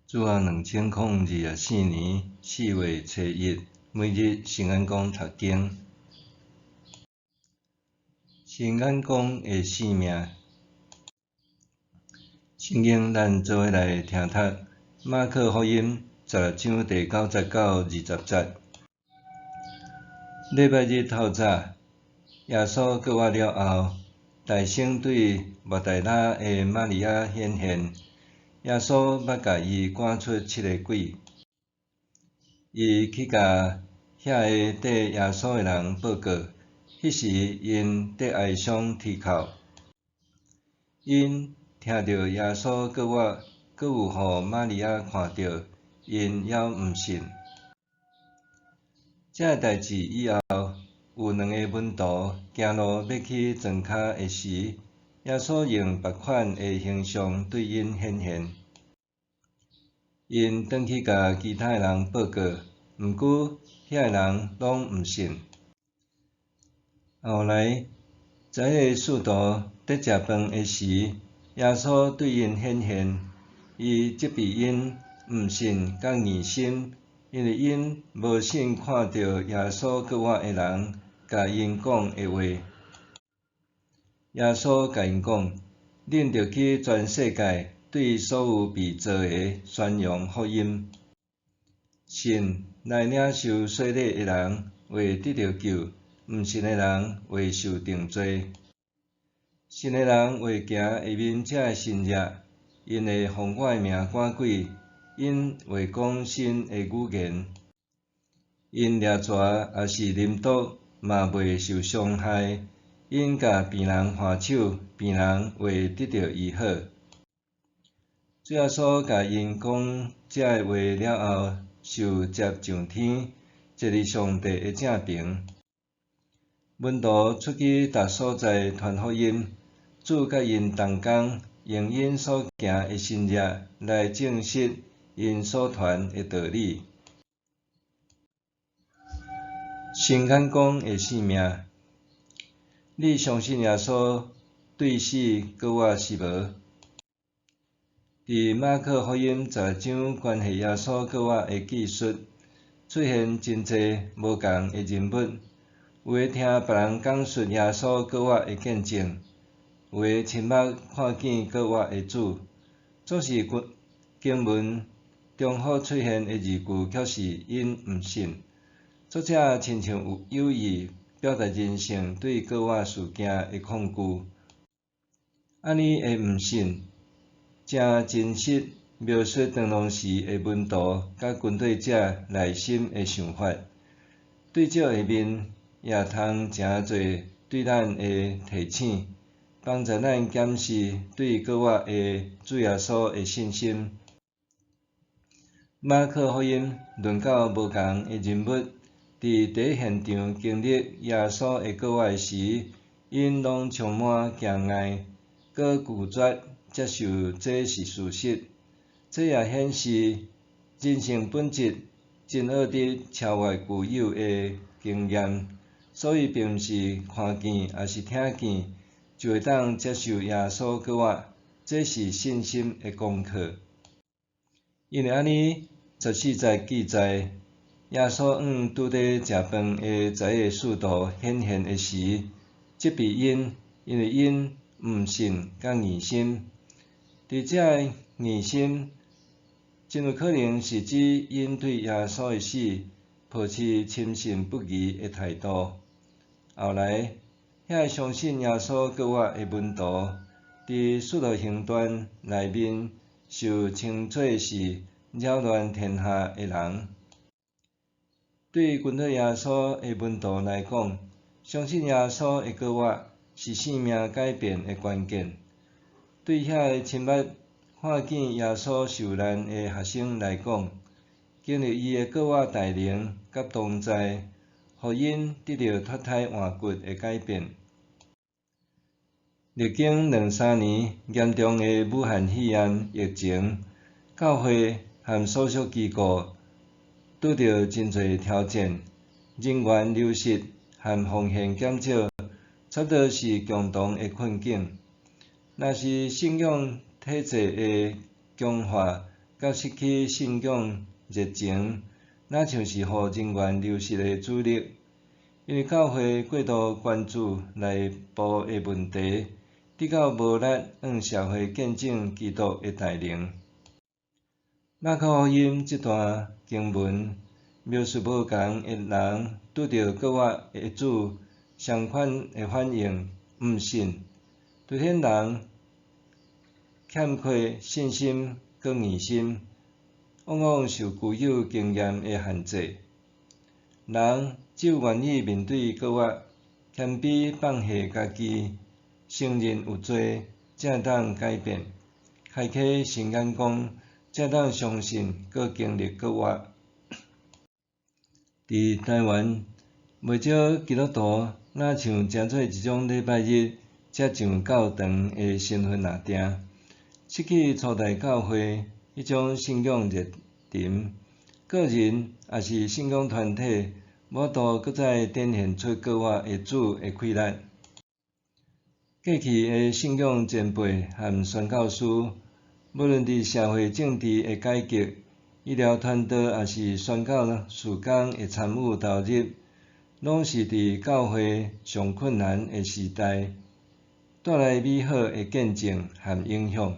主後2024年4月初一，每日聖眼光讀經。聖眼光的生命。聖經咱做伙來聽讀馬可福音16章第9節到20節。禮拜日透早，耶穌復活了後，大聲對抹大拉的瑪利亞顯現。耶穌捌共伊趕出七个鬼，伊去共遐个綴耶穌的人報告，彼時𪜶綴哀傷啼哭。𪜶聽著耶穌復活，閣有予瑪利亞看著，𪜶猶毋信。這个代誌以後，有兩个門徒行路欲去庄跤的時，耶穌用別款的形象對𪜶顯現。𪜶轉去共其他的人報告，毋過遐个人攏毋信。後來，11个使徒佇食飯的時，耶穌對𪜶顯現，伊責備𪜶毋信佮硬心，因為𪜶無信看著耶穌復活的人共𪜶講的話。耶穌共𪜶講：恁著去全世界，對所有被造的宣揚福音。信來領受洗禮的人會得著救，毋信的人會受定罪。信的人會行下面這个神跡，𪜶會奉我的名趕鬼，𪜶會講新的語言，𪜶掠蛇抑是啉毒嘛袂受傷害，𪜶共病人按手，病人會得著醫好。主耶穌共𪜶講這个話了後，受接上天，坐佇上帝的正爿。門徒出去逐所在傳福音，主佮𪜶同工，用𪜶所行的神跡來證實𪜶所傳的道理。聖眼光的生命，你相信耶穌對死復活是無？佇馬可福音十六章關係耶穌復活的記述，出現真濟無仝的人物，有的聽別人講述耶穌復活的見證，有的親目看見復活的主。總是經文重複出現的字句，卻是𪜶毋信。作者親像有有意表達人性對復活事件的抗拒，按呢的毋信，誠真實描述當時的門徒佮跟隨者內心的想法。對照下面也通誠濟對咱的提醒，幫助咱檢視對復活的主耶穌的信心。馬可福音論到無仝的人物，佇第一現場經歷耶穌的復活時，𪜶攏充滿驚訝，閣拒絕接受這是事實。這也顯示人性本質真僫得超越舊有的經驗，所以並毋是看見抑是聽見就會當接受耶穌復活，這是信心的功課。因為按呢，14節記載，耶穌向拄咧食飯的11个使徒顯現的時，責備𪜶，因為𪜶毋信佮硬心。佇這个硬心，真有可能是指𪜶對耶穌的死抱持深信不疑的態度。後來，遐个相信耶穌復活的門徒，佇使徒行傳內面受稱做是擾亂天下的人。對跟隨耶穌的門徒來講，相信耶穌的復活是生命改變的關鍵。對遐个親目看見耶穌受難的學生來講，經歷伊的復活大能佮同在，予𪜶得著脫胎換骨的改變。歷經兩三年嚴重的武漢肺炎疫情，教會和所屬機構拄著真濟挑戰，人員流失和奉獻減少，差不多是共同的困境。若是信仰體制的強化，佮失去信仰熱情，若像是予人員流失的主力。因為教會過度關注內部的問題，直到無力向社會見證基督的大能。馬可福音這段經文描述無仝的人拄著復活的主相款的反應，毋信，凸顯人欠缺信心佮硬心，往往受舊有經驗的限制。人只有願意面對復活，謙卑放下家己，承認有罪，才會當改變，開啟新眼光，才會當相信閣經歷復活。佇台灣，袂少基督徒若像成做一種禮拜日才上教堂的身份爾定，失去初代教會彼種信仰熱忱，個人抑是信仰團體，無法度閣再展現出復活的主的氣力。過去的信仰前輩和宣教師，無論佇社會政治的改革、醫療傳道，抑是宣教事工的參與投入，攏是佇教會上困難的時代，帶來美好的見證和影響。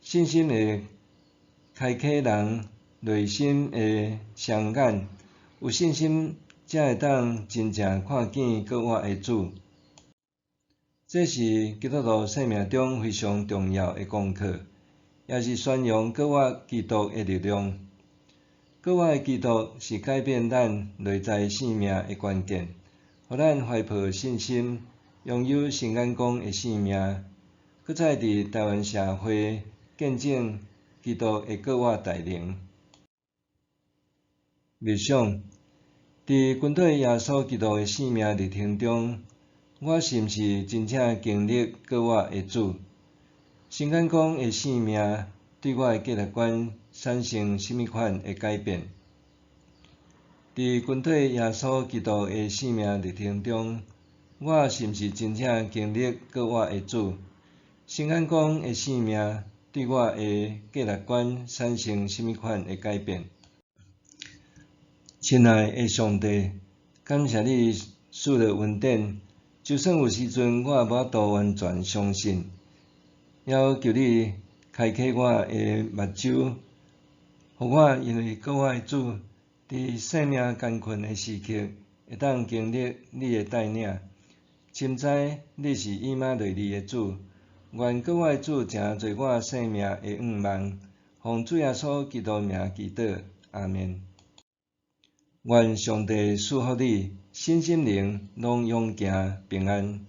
信心會開啟人內心的雙眼，有信心才會當真正看見復活的主。這是基督徒生命中非常重要的功課，也是宣揚復活基督的力量。復活的基督是改變咱內在生命的關鍵，予咱懷抱信心，擁有新眼光的生命，閣再佇台灣社會見證基督的復活大能。默想，佇跟綴耶穌基督的生命歷程中，我是毋是真正經歷復活的主？新眼光的生命對我的價值觀產生啥物款的改變？佇跟綴耶穌基督的生命歷程中，我是毋是真正經歷復活的主？新眼光的生命對我的價值觀產生啥物款的改變？親愛的上帝，感謝你賜予恩典，就算有時陣我無法度完全相信，也求你開啟我的目睭，予我因為復活的主，佇生命艱困的時刻，會當經歷你的帶領，深知你是以馬內利的主，願復活的主成做我生命的向望，奉主耶穌基督名祈禱，阿們。願上帝賜福你，身心靈攏勇健平安。